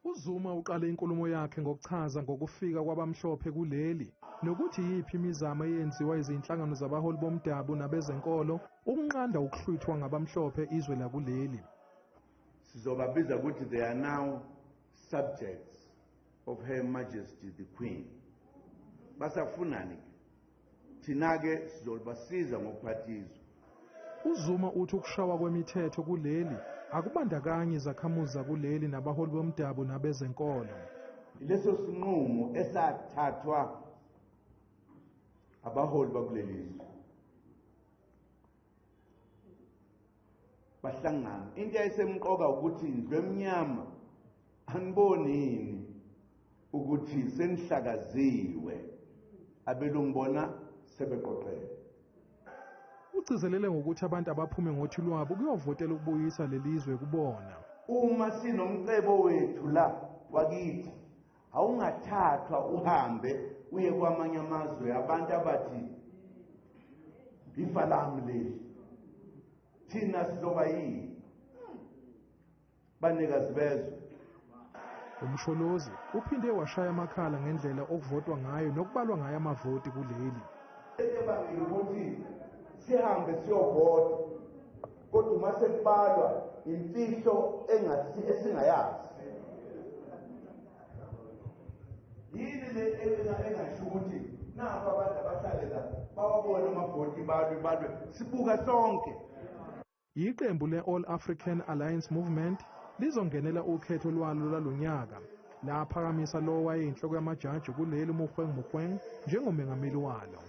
UZuma uqale inkulumo yakhe ngokuchaza ngokufika kwabamhlophe kuleli nokuthi yiphi imizamo eyenziwa izinhlangano zabaholi bomdabu nabezenkolo ukunqanda ukuhlwithwa ngabamhlophe izwe lakuleli. Sizobabiza ukuthi they are now subjects of Her Majesty the Queen. Basafunani ke? Thina-ke sizobasiza ngokuphathizwa. UZuma uthi ukushawa kwemithetho kuleli akubandakanyi izakhamuzi zakuleli nabaholi bomdabu nabezenkolo. Leso sinqumo esathathwa abaholi bakuleli zwe bahlangana. Into eyayisemqoka ukuthi indlu emnyama aniboni yini ukuthi senihlakaziwe, abelungu bona sebeqoqele. Ugcizelele ngokuthi abantu abaphume ngothi lwabo kuyovotela ukubuyisa lelizwe kubona. Uma sinomcebo wethu la wakithi, awungathathwa uhambe uye kwamanye amazwe abantu abathi ifa lami leli, thina sizoba yini banikazi bezwe. UMsholozi uphinde washaya amakhala ngendlela okuvotwa ngayo nokubalwa ngayo amavoti kuleli. Ebangela ukuthi sihambe siyovota, kodwa uma sekubalwa imfihlo esingayazi. Yini le engasho ukuthi napha abantu abahlale la bawabone amavoti balwe balwe sibuka sonke. Iqembu le-All African Alliance Movement lizongenela ukhetho lwalo lalonyaka. Laphakamisa lo wayeyinhloko yamajaji kuleli uMogoeng Mogoeng njengomengameli walo.